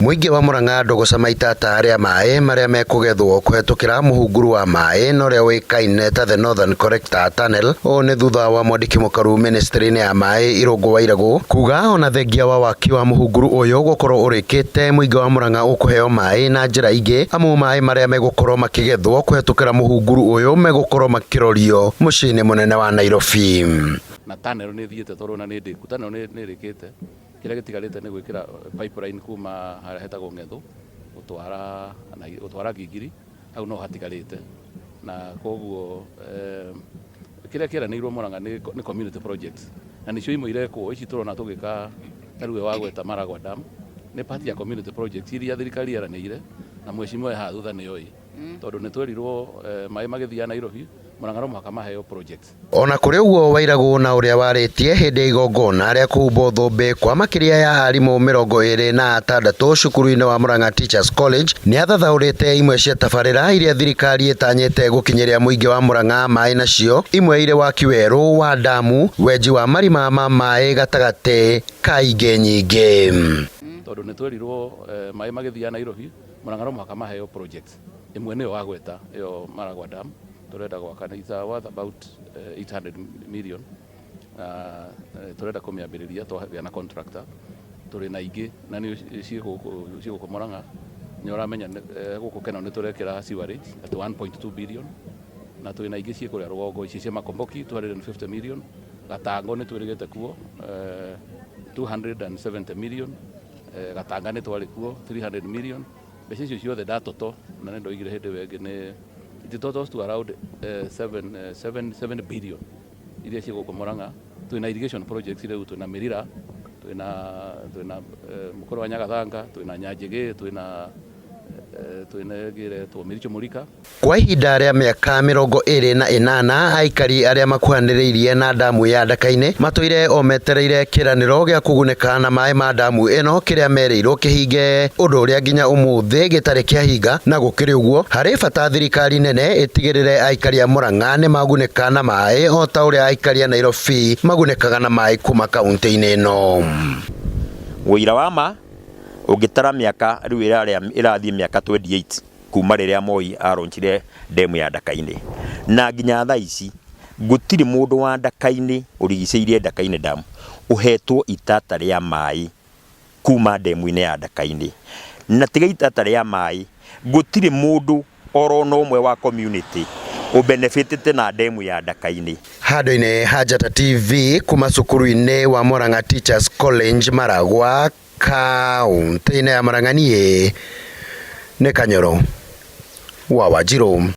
Mũingĩ wa Murang'a ndũgũcama itata rĩa maĩ marĩa mekũgethwo kũhetũkĩra mũhunguru wa maĩ na ũrĩa ũĩkaine ta The Northern Collector Tunnel. Ũũ nĩ thutha wa mwandĩki mũkaru ministry-inĩ ya maĩ Irũngũ Wairagũ kuga ona thengia wa waki wa mũhunguru ũyũ gũkorwo ũrĩkĩte, mũingĩ wa Murang'a ũkũheo maĩ na njĩra ingĩ, amu maĩ marĩa megũkorwo makĩgethwo kũhetũkĩra mũhunguru ũyũ megũkorwo makĩrorio mũciĩ-inĩ mũnene wa Nairobi. Na tunnel nĩ ĩthiĩte tondũ ona nĩ ndĩku, tunnel nĩ ĩrĩkĩte. Kĩrĩa gĩtigarĩte nĩ gwĩkĩra pipeline kuma harĩa hetagwo Ng'ethũ gũtwara gũtwara Ngingiri, hau no hatigarĩte. Na koguo kĩrĩa kĩeranĩirwo Murang'a nĩ community projects, na nĩcio imwe irekwo ici tũrona tũgĩka. Ta rĩu we wagweta Maragwa Dam nĩ part ya community projects iria thirikari yeranĩire, na mheshimiwa e haha thutha nĩ oĩ, tondũ nĩ twerirwo maĩ magĩthiaga Nairobi, Murang'a no mũhaka maheo projects. Ona kũrĩ ũguo, Wairagũ na ũrĩa warĩtie hĩndĩ ya igongona rĩa kũhumbwo thũmbĩ kwa makĩria ya arimũ 26 cukuru-inĩ wa Murang'a Teachers College, nĩ athathaũrĩte imwe cia tabarĩra iria thirikari ĩtanyĩte gũkinyĩria mũingĩ wa Murang'a maĩ nacio, imwe irĩ waki werũ wa ndamu, wenji wa marima ma maĩ gatagatĩ ka ingĩ nyingĩ. Tondũ nĩ twerirwo maĩ magĩthiaga Nairobi, Murang'a no mũhaka maheo projects. Ĩmwe nĩyo wagweta, ĩyo Maragwa Dam tũrenda gwaka, nĩ it's worth about 800 million. Tũrenda kũmĩambĩrĩria twagĩa na contractor. Tũrĩ na ingĩ na nĩ ciĩ gũkũ Murang'a. Nĩ ũramenya gũkũ Kenol nĩ tũrekĩra sewerage at 1.2 billion, na twĩ na ingĩ ciĩ kũrĩa rũgongo, ici cia Makomboki 250 million, Gatango nĩ twĩrĩgĩte kuo 270 million, Gatanga nĩ twarĩ kuo 300 million. Mbeca icio ciothe ndatoto na nĩ ndoigire hĩndĩ ĩyo ĩngĩ nĩ it totals to around 7 7 7 billion iria ciĩ gũkũ Murang'a. Twĩna irrigation projects rĩu, twĩna Mĩrira, twĩna Mũkũrũ wa Nyagathanga, twĩna Nyanjĩgĩ, twĩna ĩngĩ ĩretwo Mĩricho Mũrika. Kwa ihinda rĩa mĩaka 28, aikari arĩa makuhanĩrĩirie na ndamu ya Ndaka-inĩ matũire o metereire kĩĩranĩro gĩa kũgunĩka na maĩ ma ndamu ĩno kĩrĩa merĩirwo kĩhinge, ũndũ ũrĩa nginya ũmũthĩ gĩtarĩ kĩahinga. Na gũkĩrĩ ũguo, harĩ bata thirikari nene ĩtigĩrĩre aikari a Murang'a nĩ magunĩka na maĩ o ta ũrĩa aikari a Nairobi magunĩkaga na maĩ kuma kaunti-inĩ ĩno. Ũira wa ma ũngĩtara mĩaka rĩu ĩrathiĩ mĩaka 28 kuma rĩrĩa Moi aronchire ndemu ya Ndaka-inĩ, na nginya thaa ici gũtirĩ mũndũ wa Ndaka-inĩ ũrigicĩirie Ndaka-inĩ dam ũhetwo itata rĩa maĩ kuma ndemu-inĩ ya Ndaka-inĩ. Na tiga itata rĩa maĩ, gũtirĩ mũndũ oro na ũmwe wa community ũbenefitĩte na ndemu ya Ndaka-inĩ. Handũ-inĩ ha Njata TV kuma cukuru-inĩ wa Murang'a Teachers College, Maragwa, kaunti-inĩ ya Murang'a, niĩ nĩ Kanyoro wa Wanjirũ.